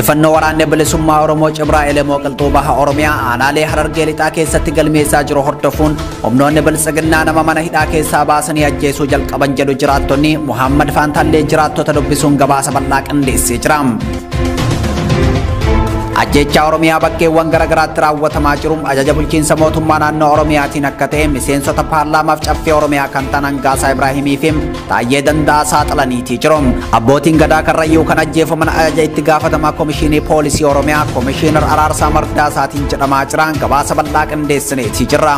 Injifannoo waraanni bilisummaa Oromoo Cibraa Elemoo Qilxuu Baha Oromiyaa aanaalee Harargee Lixaa keessatti galmeessaa jiru hordofuun humnoonni biltsiginnaa nama mana hidhaa keessaa baasanii ajjeesuu jalqaban jedhu jiraattonni. Muhammad Faantaallee jiraattota dubbisuun gabaasa bal'aa qindeessee jira. Ajjeechaa Oromiyaa bakkeewwan garaagaraatti raawwatamaa jiru ajaja bulchiinsa mootummaa naannoo Oromiyaatiin akka ta'e miseensota paarlaamaaf caffee Oromiyaa kan ta'an Hangaasaa Ibraahimii fi Taayyee Danda'aa saaxilaniitii jiru. Abbootiin gadaa Karrayyuu kan ajjeefaman ajaja itti gaafatamaa Komishinii Poolisii Oromiyaa Komishiinar Araarsaa Mardaasaatiin jedhamaa jira. Gabaasa bal'aa qindeessineetii jirra.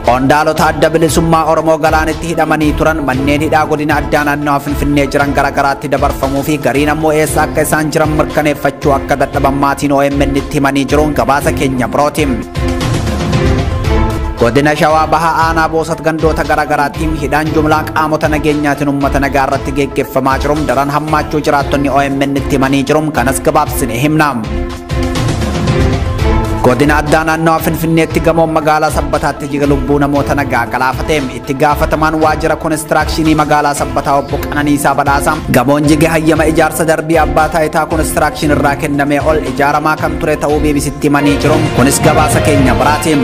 Qondaalota adda bilisummaa Oromoo galaanitti hidhamanii turan manneen hidhaa godina addaa naannawaa Finfinnee jiran garaagaraatti dabarfamuu fi gariin ammoo eessa akka isaan jiran mirkaneeffachuu akka dadhaban maatiin OMN itti himanii jiruun gabaasa keenya birooti. Godina Shawaa Bahaa Aanaa Boosat gandoota garaagaraatti hidhaan jumlaa qaamota nageenyaatiin uummata nagaa irratti geggeeffamaa jiruun daran hammaachuu jiraattonni OMN itti himanii jiruun kanas gabaabsine himna. Godina addaa naannawaa Finfinneetti gamoon magaalaa Sabbataatti jiga lubbuu namoota nagaa galaafate. Itti gaafatamaan waajjira konistiraakshinii magaalaa Sabbataa obbo Qananiisaa Badhaasaa gamoon jige hayyama ijaarsa darbii abbaa taayitaa konistiraakshin irraa kennamee ol ijaaramaa kan ture ta'uu BBCtti himanii jiru. Kunis gabaasa keenya biraati.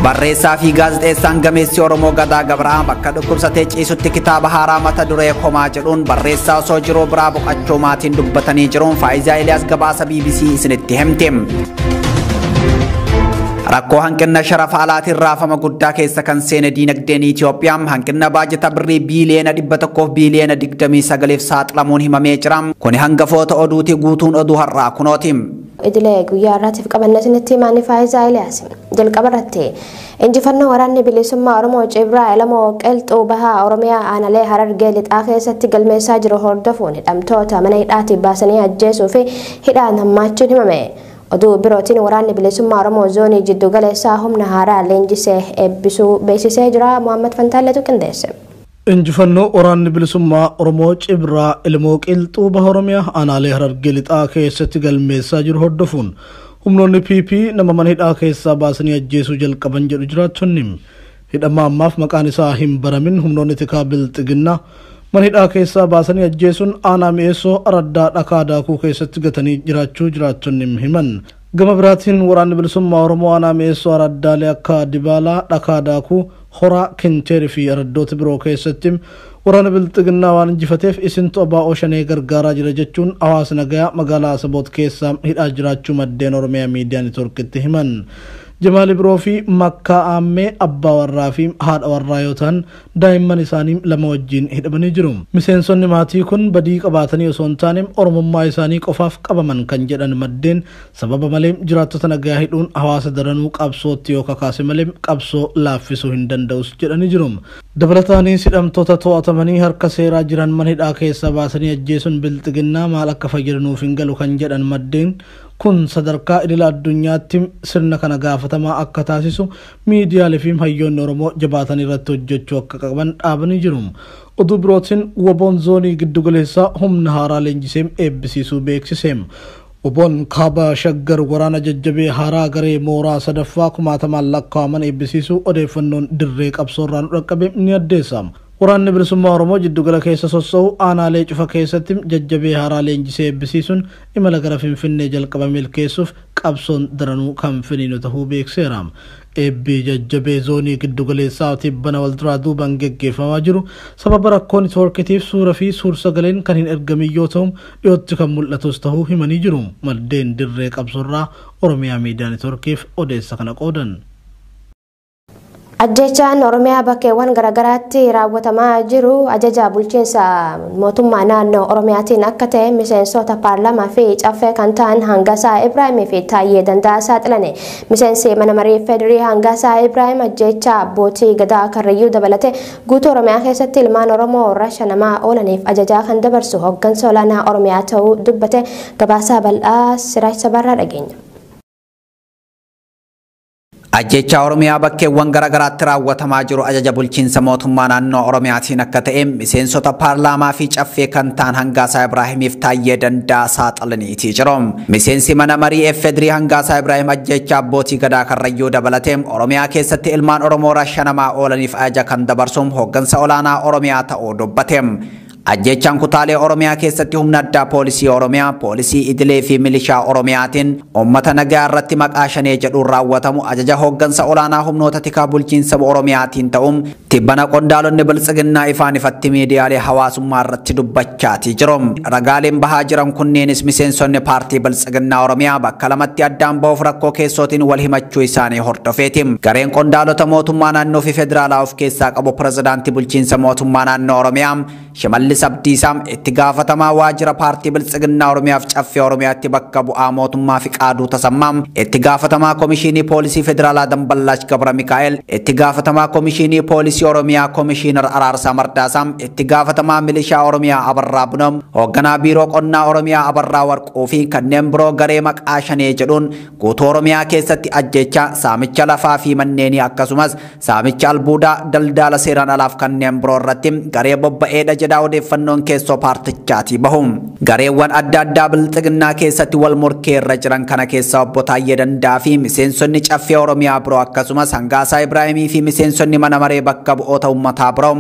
Barreessaa fi gaazexeessaan gameessi Oromoo Gadaa Gabraa bakka dhukkubsatee ciisutti kitaaba haaraa mata duree komaa jedhuun barreessaa osoo jiruu biraa boqochuu maatiin dubbatanii jiruun Faayizaa Eliyaas gabaasa BBC isinitti himti. Rakkoo hanqina sharafa alaatiin raafama guddaa keessa kan seene diinagdeen Itoophiyaa hanqina baajata birrii biiliyoona 100 biiliyoona 29 saaxilamuun himamee jira. Kuni hangafoota oduuti, guutuun oduu har'aa kunooti. Idilee guyyaa har'aatiif qabanne isinitti himaanii Faayizaa Eliyaas. Jalqaba irratti injifannoo waraanni bilisummaa Oromoo Cibraa Elemoo Qilxuu Bahaa Oromiyaa aanaalee Harargee Lixaa keessatti galmeessaa jiru hordofuun hidhamtoota mana hidhaatii baasanii ajjeesuu fi hidhaan hammaachuun himame. Oduu birootiin waraanni bilisummaa Oromoo zoonii jiddu galeessaa humna haaraa leenjisee eebbisuu beeksisee jira. Muhammad Fantaalleetu qindeesse. Injifannoo waraanni bilisummaa Oromoo Cibraa Elemoo Qilxuu Baha Oromiyaa aanaalee Harargee Lixaa keessatti galmeessaa jiru hordofuun humnoonni PP nama mana hidhaa keessaa baasanii ajjeesuu jalqaban jedhu jiraattonni. Hidhamaa ammaaf maqaan isaa hin baramin humnoonni tikaa bilxiginnaa mana hidhaa keessaa baasanii ajjeesuun aanaa mi'eessoo araddaa dhakaa daakuu keessatti gatanii jiraachuu jiraattonni himan. Gama biraatiin waraanni bilisummaa Oromoo aanaa mi'eessoo araddaalee akka Dibaalaa, dhakaa daakuu, Horaa, Kinteerii fi araddoota biroo keessatti waraana bilxiginnaa waan injifateef isintu abaa'oo shanee gargaaraa jira jechuun hawaasa nagayaa magaalaa Asaboot keessaa hidhaa jiraachuu maddeen Oromiyaa miidiyaa neetworkitti himan. Jamaal Ibroo fi Makkaa Aammee abbaa warraa fi haadha warraa yoo ta'an daa'imman isaanii lama wajjin hidhamanii jiru. Miseensonni maatii kun badii qabaatanii osoo hin taane Oromummaa isaanii qofaaf qabaman kan jedhan maddeen sababa malee jiraattota nagaa hidhuun hawaasa daranuu qabsootti yoo kakaase malee qabsoo laaffisuu hin danda'us jedhanii jiru. Dabalataanis hidhamtoota to'atamanii harka seeraa jiran mana hidhaa keessaa baasanii ajjeesuun bilxiginnaa maal akka fayyadanuuf hin galu kan jedhan maddeen kun sadarkaa idila addunyaatti sirna kana gaafatamaa akka taasisu miidiyaalee fi hayyoonni Oromoo jabaatan irratti hojjechuu akka qaban dhaabanii jiru. Oduu birootiin woboon zoonii giddugaleessaa humna haaraa leenjisee eebbisiisuu beeksise. Woboon kaaba shaggar waraana jajjabee haaraa garee mooraa sadaffaa kumaatamaan lakkaa'aman eebbisiisuu odeeffannoon dirree qabsoorraa nu dhaqqabe ni addeessa. Waraanni bilisummaa Oromoo jiddugala keessa sossa'u aanaalee cufa keessatti jajjabee haaraa leenjisee eebbisiisuun imala gara Finfinnee jalqaba milkeessuuf qabsoon daranuu kan finiinu ta'uu beekseera. Eebbii jajjabee zoonii giddugaleessaa tibbana walduraa duubaan geggeeffamaa jiru sababa rakkoo neetwoorkitiif suura fi suur-sagaleen kan hin ergamin yoo ta'u dhiyootti kan mul'atus ta'uu himanii jiru. Maddeen dirree qabsoorraa Oromiyaa miidiyaa neetwoorkiif odeessa kana qoodan. Ajjechaan Oromiyaa bakkeewwan garaagaraatti raawwatamaa jiru ajaja bulchiinsa mootummaa naannoo Oromiyaatiin akka ta'e miseensota paarlaamaa fi caffee kan ta'an Hangasaa Ibraahimii fi Taayyee Danda'aa saaxilani. Miseensi mana marii Federii Hangasaa Ibraahim ajjecha abbootii gadaa Karrayyuu dabalatee guutuu Oromiyaa keessatti ilmaan Oromoo rashanamaa oolaniif ajajaa kan dabarsu hooggansa olaanaa Oromiyaa ta'uu dubbate. Gabaasaa bal'aa Siraaj Sabarraa dhageenya. Ajjeechaa Oromiyaa bakkeewwan garaagaraatti raawwatamaa jiru ajaja bulchiinsa mootummaa naannoo Oromiyaatiin akka ta'e miseensota paarlaamaa fi caffee kan ta'an Hangaasaa Ibraahimiif Taayyee Danda'aa saaxilaniitii jiru. Miseensi mana marii Efedrii Hangaasaa Ibraahim ajjeechaa abbootii gadaa Karrayyuu dabalatee Oromiyaa keessatti ilmaan Oromoo rashanamaa oolaniif ajaja kan dabarsuun hooggansa olaanaa Oromiyaa ta'uu dubbate. Ajjeechaan kutaalee Oromiyaa keessatti humna addaa poolisii Oromiyaa, poolisii idilee fi milishaa Oromiyaatiin uummata nagaa irratti maqaa shanee jedhuun raawwatamu ajaja hooggansa olaanaa humnoota tikaa bulchiinsa Oromiyaatiin ta'uun tibbana qondaalonni biltsiginnaa ifaan ifatti miidiyaalee hawaasummaa irratti dubbachaatii jiru. Ragaaleen bahaa jiran kunneenis miseensonni paartii biltsiginnaa Oromiyaa bakka lamatti addaan ba'uuf rakkoo keessootiin wal himachuu isaanii hordofeeti. Gareen qondaalota mootummaa naannoo fi federaalaa of keessaa qabu pirezidaantii bulchiinsa mootummaa naannoo Oromiyaa Shimallis Abdiisaa itti gaafatamaa waajjira paartii biltsiginnaa Oromiyaaf caffee Oromiyaatti bakka bu'aa mootummaa Fiqaaduu Tasammaa, itti gaafatamaa komishinii poolisii federaalaa Damballaash Gabra Mikaa'el, itti gaafatamaa komishinii poolisii Oromiyaa komishiinar Araarsaa Mardaasaa, itti gaafatamaa milishaa Oromiyaa Abarraa Bunoom, hoogganaa biiroo qonnaa Oromiyaa Abarraa Warquu fi kanneen biroo garee maqaa shanee jedhuun guutuu Oromiyaa keessatti ajjeechaa saamicha lafaa fi manneenii akkasumas saamicha albuudaa daldala seeraan alaaf kanneen biroo irratti garee bobba'eedha jedha odeeffannoon keessoo paartichaatii bahu. Gareewwan adda addaa bilxiginnaa keessatti wal morkee irra jiran kana keessaa obbo Taayyee Danda'aa fi miseensonni caffee Oromiyaa biroo akkasumas Hangaasaa Ibraahimii fi miseensonni mana maree bakka bu'oota uummataa biroo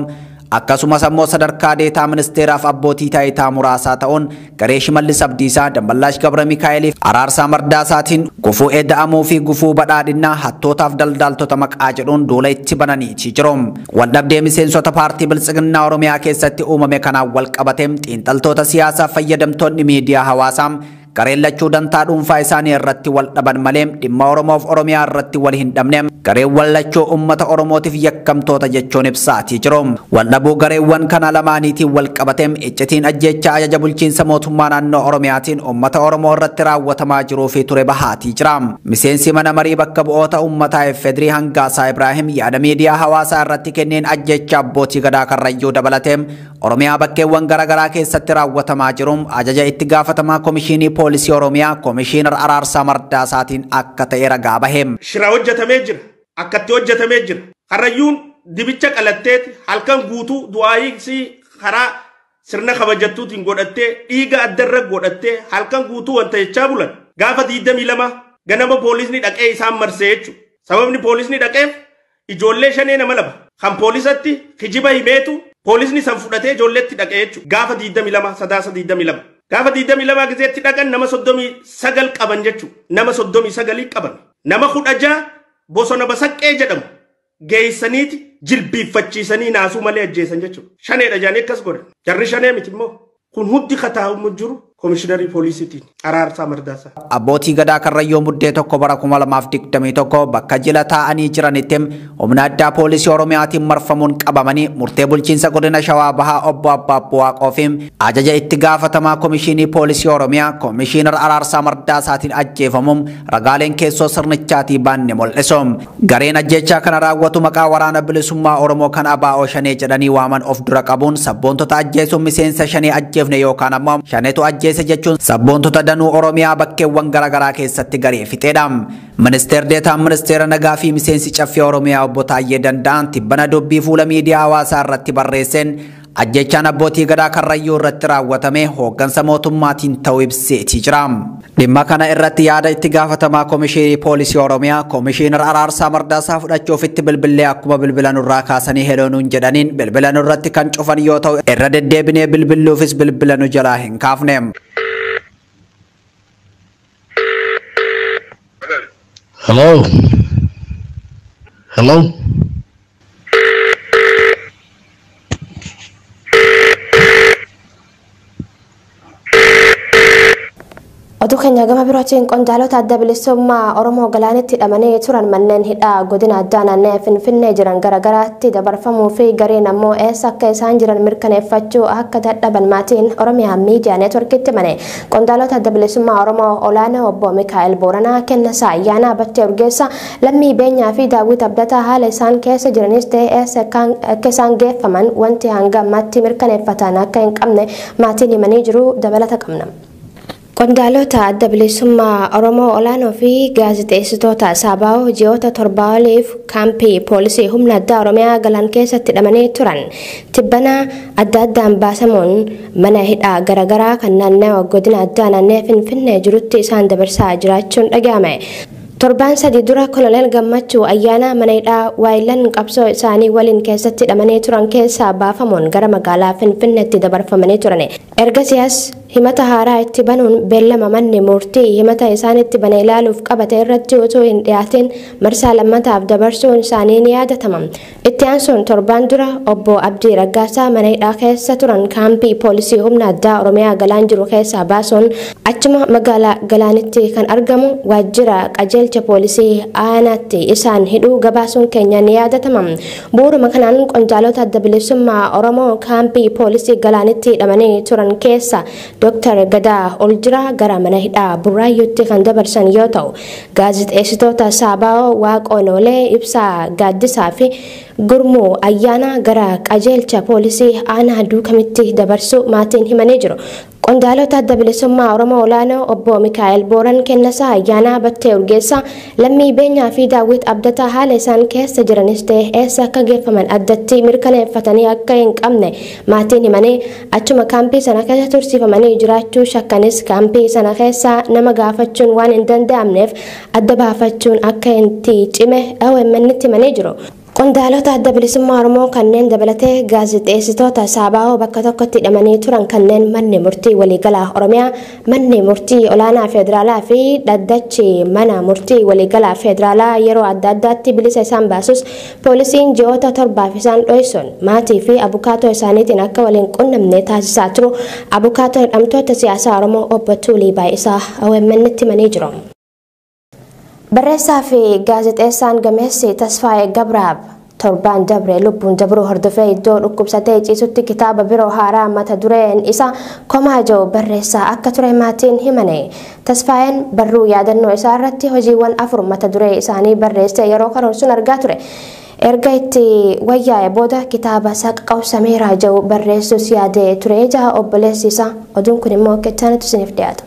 akkasumas ammoo sadarkaa deetaa ministeeraaf abbootii taayitaa muraasaa ta'uun garee Shimallis Abdiisaa, Damballaash Gabra Mikaa'eliif Araarsaa Mardaasaatiin gufuu eda'amuu fi gufuu badhaadhinnaa hattootaaf daldaaltota maqaa jedhuun duula itti bananiitii jiru. Waldhabdee miseensota paartii biltsiginnaa Oromiyaa keessatti uumame kanaan wal qabate xiinxaltoota siyaasaa fayyadamtoonni miidiyaa hawaasaa gareen lachuu dantaa dhuunfaa isaanii irratti wal dhaban malee dhimma Oromoof Oromiyaa irratti wal hin dhabne gareewwan lachuu uummata Oromootiif yakkamtoota jechuun ibsaatii jiru. Waldhabuu gareewwan kana lamaaniitiin wal qabate iccitiin ajjeechaa ajaja bulchiinsa mootummaa naannoo Oromiyaatiin uummata Oromoo irratti raawwatamaa jiruu fi ture bahaatii jira. Miseensi mana marii bakka bu'oota uummataa Efedrii Hangaasaa Ibraahim yaada miidiyaa hawaasaa irratti kenneen ajjeechaa abbootii gadaa Karrayyuu dabalatee Oromiyaa bakkeewwan garaagaraa keessatti raawwatamaa jiru ajaja itti gaafatamaa komishinii poolisii Oromiyaa komishiinar Araarsaa Mardaasaatiin akka ta'e ragaa bahe. Shira hojjetamee jira. Akkatti hojjetamee jira. Karrayyuun dibicha qalatteeti halkan guutuu du'aayii karaa sirna kabajattuutiin godhattee dhiiga addarra godhattee halkan guutuu wanta jechaa bulan. Gaafa 22 ganama poolisni dhaqee isaan marsee jechuudha. Sababni poolisni dhaqeef ijoollee shanee nama lama kan poolisatti kijiba himeetu poolisni san fudhatee ijoolleetti dhaqee jechuudha. Gaafa 22 sadaasa 22. Gaafa 22 gizeetti dhaqan nama 39 qaban jechuudha. Nama 39 qaban. Nama 16 bosona basaqqee jedhamu geessaniiti jilbiiffachiisanii naasuu malee ajjeesan jechuudha. Shaneedha jaanii akkas godhan. Jarri shanee miti immoo. Kun hundi kataa'umu jiru komishiinarii poolisiitiin Araarsaa Mardaasaa. Abbootii gadaa Karrayyuu Muddee 1 bara 2021 bakka jila taa'anii jiranitti humna addaa poolisii Oromiyaatiin marfamuun qabamanii murtee bulchiinsa godina Shawaa Bahaa obbo Abbaabboo Waaqoo fi ajaja itti gaafatamaa komishinii poolisii Oromiyaa komishiinar Araarsaa Mardaasaatiin ajjeefamuun ragaaleen keessoo sirnichaatii baanne mul'isu. Gareen ajjeechaa kana raawwatu maqaa waraana bilisummaa Oromoo kan ABO shanee jedhanii waaman of dura qabuun sabboontota ajjeesuun miseensa shanee ajjeefne yookaan ammoo shaneetu ajjeese jechuun sabboontota danuu Oromiyaa bakkeewwan garaagaraa keessatti garee fixeedha. Ministeer Deetaan Ministeera Nagaa fi miseensi caffee Oromiyaa obbo Taayyee Danda'aan tibbana dubbii fuula miidiyaa hawaasaa irratti barreesseen ajjechaan abbootii gadaa Karrayyuu irratti raawwatame hooggansa mootummaatiin ta'uu ibseetii jira. Dhimma kana irratti yaada itti gaafatamaa komishinii poolisii Oromiyaa komishiinar Araarsaa Mardaasaa fudhachuuf itti bilbilee akkuma bilbila nurraa kaasanii heloonuun jedhaniin bilbila nurratti kan cufan yoo ta'u irra deddeebinee bilbiluufis bilbila nu jalaa hin kaafne. Hello. Hello. Oduu keenya gama birootiin qondaalota adda bilisummaa Oromoo galaanitti hidhamanii turan manneen hidhaa godina addaa naannoo Finfinnee jiran garaagaraatti dabarfamuu fi gareen ammoo eessa akka isaan jiran mirkaneeffachuu akka dadhaban maatiin Oromiyaa Miidiyaa Neetworkitti himane. Qondaalota adda bilisummaa Oromoo olaanoo obbo Mikaa'el Booranaa, Kennasaa Ayyaanaa, Battee Urgeessaa, Lammii Beenyaa fi Daawwit Abdataa haala isaan keessa jiranis ta'e eessa akka isaan geeffaman wanti hanga ammaatti mirkaneeffatan akka hin qabne maatiin himanii jiru. Dabalata qabna. Qondaalota adda bilisummaa Oromoo olaanoo fi gaazexeessitoota Saabaa'oo ji'oota 7 oliif kaampii poolisii humna addaa Oromiyaa galaan keessatti hidhamanii turan. Tibbana adda addaan baasamuun mana hidhaa garaagaraa kan naannawa godina addaa naannoo Finfinnee jirutti isaan dabarsaa jiraachuun dhaga'ame. Torbaan sadi dura Koloneel Gammachuu Ayyaanaa mana hidhaa waayilan qabsoo isaanii waliin keessatti hidhamanii turan keessaa baafamuun gara magaalaa Finfinneetti dabarfamanii turan. Ergasiis himata haaraa itti banuun beellama manni murtii himata isaanitti bane ilaaluuf qabate irratti utuu hin dhiyaatin marsaa lammataaf dabarsuun isaanii ni yaadatama. Itti aansuun torbaan dura obbo Abdii Raggaasaa mana hidhaa keessa turan kaampii poolisii humna addaa Oromiyaa Galaan jiru keessaa baasuun achuma magaalaa Galaanitti kan argamu waajjira qajeelcha poolisii aanaatti isaan hidhuu gabaasuun keenya ni yaadatama. Bu'uuruma kanaan qondaalota adda bilisummaa Oromoo kaampii poolisii Galaanitti hidhamanii turan keessa Dr. Gadaa Oljiraa gara mana hidhaa Burraayyuutti kan dabarsan yoo ta'u, gaazexeessitoota Saabaa'oo Waaqonoolee, Ibsaa Gaaddisaa fi Gurmuu Ayyaanaa gara qajeelcha poolisii aanaa Duukamitti dabarsuu maatiin himanii jiru. Qondaalota adda bilisummaa Oromoo olaanoo obbo Mikaa'el Booran, Kennasaa Ayyaanaa, Battee Urgeessaa, Lammii Beenyaa fi Daawwit Abdataa haala isaan keessa jiranis ta'e eessa akka geeffaman addatti mirkaneeffatanii akka hin qabne maatiin himanii achuma kaampii sana keessa tursiifamanii jiraachuu shakkanis kaampii sana keessa nama gaafachuun waan hin danda'amneef adda baafachuun akka itti cime OMN tti himanii jiru. Qondaalota adda bilisummaa Oromoo kanneen dabalatee gaazexeessitoota Saabaa'oo bakka tokkotti hidhamanii turan kanneen manni murtii waliigalaa Oromiyaa, manni murtii olaanaa federaalaa fi dhaddachi mana murtii waliigalaa federaalaa yeroo adda addaatti bilisa isaan baasus poolisiin ji'oota 7 isaan dhoysuun maatii fi abukaatoo isaaniitiin akka waliin qunnamne taasisaa turu abukaatoo hidhamtoota siyaasaa Oromoo obbo Tuulii Baay'isaa OMN tti himanii jiru. Barreessaa fi gaazexeessaan gameessi Tasfaayee Gabraab torbaan dabre lubbuun dabruu hordofee iddoo dhukkubsatee ciisutti kitaaba biroo haaraa mata dureen isaa Komaa jiru barreessaa akka ture maatiin himane. Tasfaayeen barruu yaadannoo isaa irratti hojiiwwan 4 mata duree isaanii barreessee yeroo karoorsuun argaa ture. Erga itti wayyaa'e booda kitaaba Saqaqawsameeraa jiru barreessuus yaadee ture jaha obboleessi isaa. Oduun kun immoo kechaanitu isiniif dhiyaata.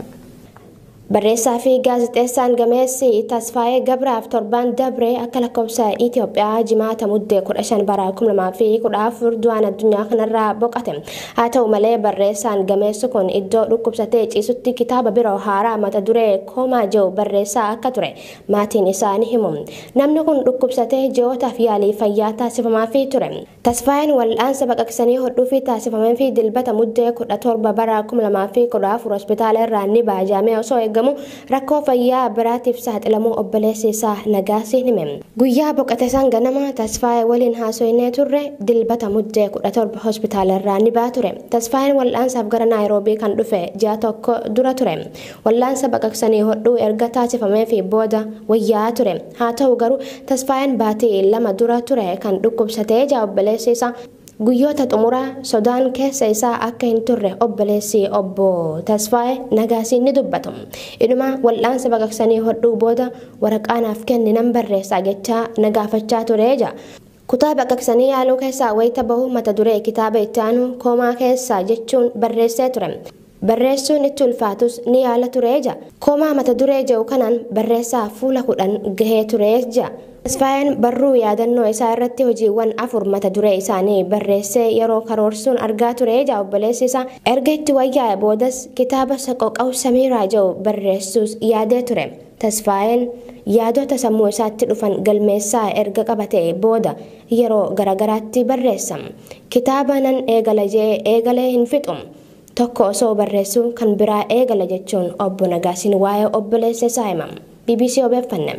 Barreessaa fi gaazexeessaan gameessi Tasfaayee Gabraaf torbaan dabre akka lakkoofsa Itoophiyaa jimaata muddee 15 bara 2014 du'aan addunyaa kanarraa boqote. Haa ta'u malee barreessaan gameessi kun iddoo dhukkubsatee ciisutti kitaaba biroo haaraa mata duree Komaa jiru barreessaa akka ture maatiin isaa ni himu. Namni kun dhukkubsatee ji'ootaaf yaalii fayyaa taasifamaafii ture. Tasfaayeen wal'aansa baqaqsanii hodhuu fi taasifamee fi dilbata muddee 17 bara 2014 hospitaala irraa ni baajamee osoo eegamu rakkoo fayyaa biraatiif saaxilamuu obboleessi isaa Nagaasiin hime. Guyyaa boqote san ganama Tasfaayee waliin haasofnee turre dilbata muddee 17 hospitaala irraa ni baa ture. Tasfaayeen wal'aansaaf gara Naayiroobii kan dhufe ji'a tokko dura ture. Wal'aansa baqaqsanii hodhuu erga taasifamee fi booda wayyaa ture. Haa ta'u garuu Tasfaayeen baatii 2 dura ture kan dhukkubsatee jaa obboleessi isaa. Guyyoota xumuraa sodaan keessa isaa akka hin turre obboleessi obbo Tasfaayee Nagaasiin ni dubbatu. Inuma wal'aansa baqaqsanii hodhuu booda waraqaa naaf kenni nan barreessaa jechaa na gaafachaa ture jaa. Kutaa baqaqsanii yaaluu keessaa wayita bahu mata duree kitaaba itti aanu Komaa keessaa jechuun barreessee ture. Barreessuun itti ulfaatus ni yaala ture jaa. Komaa mata duree jedhu kanaan barreessaa fuula 10 gahee ture jaa. Tasfaayeen barruu yaadannoo isaa irratti hojiiwwan 4 mata duree isaanii barreessee yeroo karoorsuun argaa ture jaa obboleessi isaa. Erga itti wayyaa'e boodas kitaaba Saqoqawsamiiraa jedhu barreessuus yaadee ture. Tasfaayeen yaadota sammuu isaatti dhufan galmeessaa erga qabate booda yeroo garagaraatti barreessa. Kitaaba nan eegala jee eegalee hin fixu. Tokko osoo barreessuu kan biraa eegala jechuun obbo Nagaasiin waa'ee obboleessa isaa hima. BBC obeeffanne.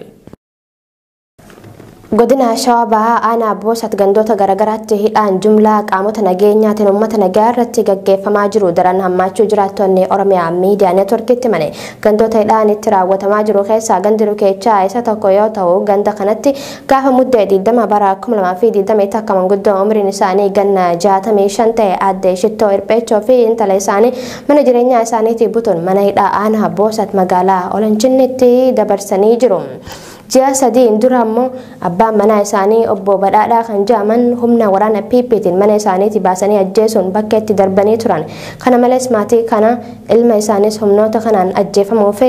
Godina Shawaa Bahaa aanaa Boosat gandoota garagaraatti hidhaan jumlaa qaamota nageenyaatiin uummata nagaa irratti gaggeeffamaa jiru daran hammaachuu jiraattonni Oromiyaa miidiyaa neetworkiitti himane. Gandoota hidhaan itti raawwatamaa jiru keessaa gandi Rukeechaa isa tokko yoo ta'u ganda kanatti gaafa muddee 20 bara 2021 akka manguddoo umriin isaanii ganna 65 ta'e aadde Shittoo Irpheechoo fi intala isaanii mana jireenyaa isaaniitii butuun mana hidhaa aanaa Boosat magaalaa Olanchinnitti dabarsanii jiru. Ji'a 3 dura ammoo abbaan manaa isaanii obbo Badhaadhaa kan jedhaman humna waraana PPtiin mana isaaniitii baasanii ajjeesuun bakka itti darbanii turan. Kana malees maatii kana ilma isaanis humnoota kanaan ajjeefamuu fi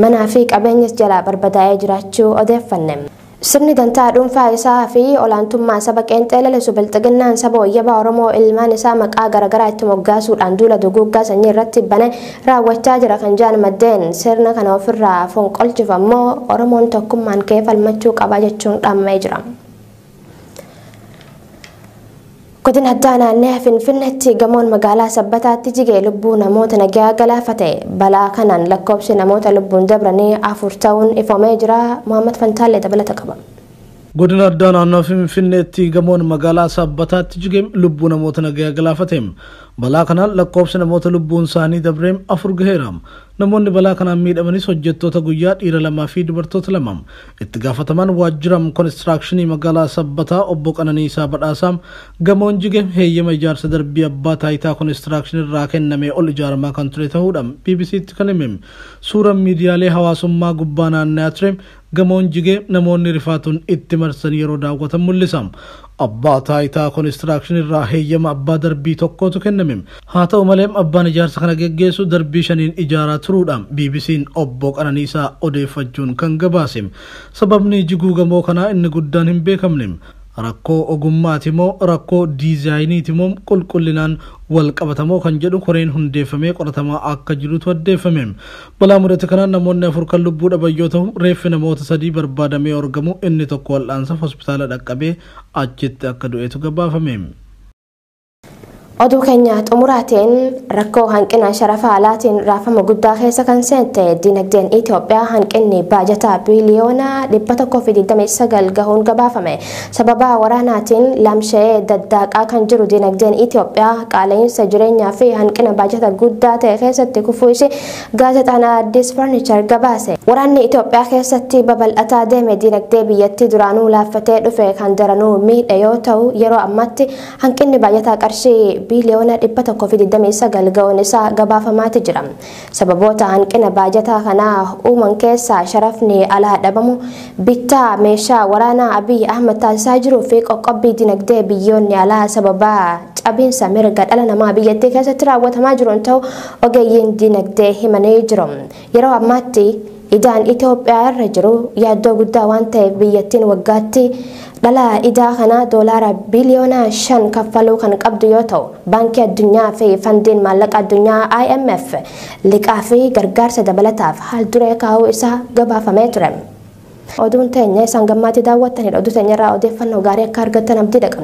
manaa fi qabeenyas jalaa barbadaa'ee jiraachuu odeeffanne. Sirni dantaa dhuunfaa isaa fi olaantummaa saba qeenxee lalisu bilxiginnaan saba wayyabaa Oromoo ilmaan isaa maqaa garaagaraa itti moggaasuudhaan duula duguuggaa sanyii irratti bane raawwachaa jira kan jedhan maddeen sirna kana ofirraa fonqolchuuf ammoo Oromoon tokkummaan ka'ee falmachuu qaba jechuun dhaammee jira. Godina addaa naannoo Finfinneetti gamoon magaalaa Sabbataatti jigee lubbuu namoota nagaa galaafate. Balaa kanaan lakkoofsi namoota lubbuun dabranii 4 ta'uun ifoomee jira. Muhammad Fantaallee dabalata qaba. Godina addaa naannoo Finfinneetti gamoon magaalaa Sabbataatti jigee lubbuu namoota nagaa galaafate. Balaa kanaan lakkoofsi namoota lubbuun isaanii dabreem 4 gaheera. Namoonni balaa kanaan miidhamanis hojjettoota guyyaa dhiira 2 fi dubartoota 2. Itti gaafatamaan waajjira koonistiraakshini magaalaa Sabbataa obbo Qananiisaa Badhaasaa gamoon jige heeyyama ijaarsa darbii abbaa taayitaa koonistiraakshini irraa kenname ol ijaaramaa kan ture ta'uudha BBCtti kan hime. Suuraan miidiyaalee hawaasummaa gubbaa naanna'aa ture gamoon jige namoonni rifaatuun itti marsan yeroo daawwatan mul'isa. Abbaa taayitaa koonistiraakshini irraa heeyyama abbaa darbii tokkotu kenname. Haa ta'u malee abbaan ijaarsa kana geggeessu darbii 5 ijaaraa turuudha BBC'n obbo Qananiisaa odeeffachuun kan gabaase. Sababni jiguu gamoo kanaa inni guddaan hin beekamne. Rakkoo ogummaati moo rakkoo diizaayiniiti moo qulqullinaan wal qabatamoo kan jedhu koreen hundeeffamee qoratamaa akka jirutu addeeffame. Balaa mudate kanaan namoonni 4 kan lubbuu dhaban yoo ta'u reeffi namoota 3 barbaadamee argamu inni tokko wal'aansaaf hospitaala dhaqqabee achitti akka du'etu gabaafame. Oduu keenya xumuraatiin rakkoo hanqina sharafa alaatiin raafama guddaa keessa kan seente dinagdeen Itoophiyaa hanqinni baajataa biiliyoona 129 gahuun gabaafame. Sababa waraanaatiin lamshee daddaaqaa kan jiru dinagdeen Itoophiyaa qaala'insa jireenyaa fi hanqina baajata guddaa ta'e keessatti kufuu ishee gaazexaan Addis Furniture gabaase. Waraanni Itoophiyaa keessatti babal'ataa deeme dinagdee biyyattii duraanuu laaffatee dhufe kan daranuu miidhe yoo ta'u yeroo ammaatti hanqinni baajataa qarshii biiliyoona 129 ga'uun isaa gabaafamaati jira. Sababoota hanqina baajataa kanaa uuman keessaa sharafni alaa dhabamu, bittaa meeshaa waraanaa Abiy Ahmed taasisaa jiruu fi qoqqobbii dinagdee biyyoonni alaa sababa cabiinsa mirga dhala namaa biyyattii keessatti raawwatamaa jiruun ta'u ogeeyyiin dinagdee himanii jiru. Yeroo ammaatti idaan Itoophiyaa irra jiru yaaddoo guddaa waan ta'eef biyyattiin waggaatti dhala idaa kana doolaara biliyoona 5 kaffaluu kan qabdu yoo ta'u baankii addunyaa fi fandiin maallaqa addunyaa IMF liqaa fi gargaarsa dabalataaf haal duree kaa'uu isaa gabaafamee ture. Oduun teenya isaan gammaatti daawwattanidha. Oduu teenya irraa odeeffannoo gaarii akka argattan abdii dhaqna.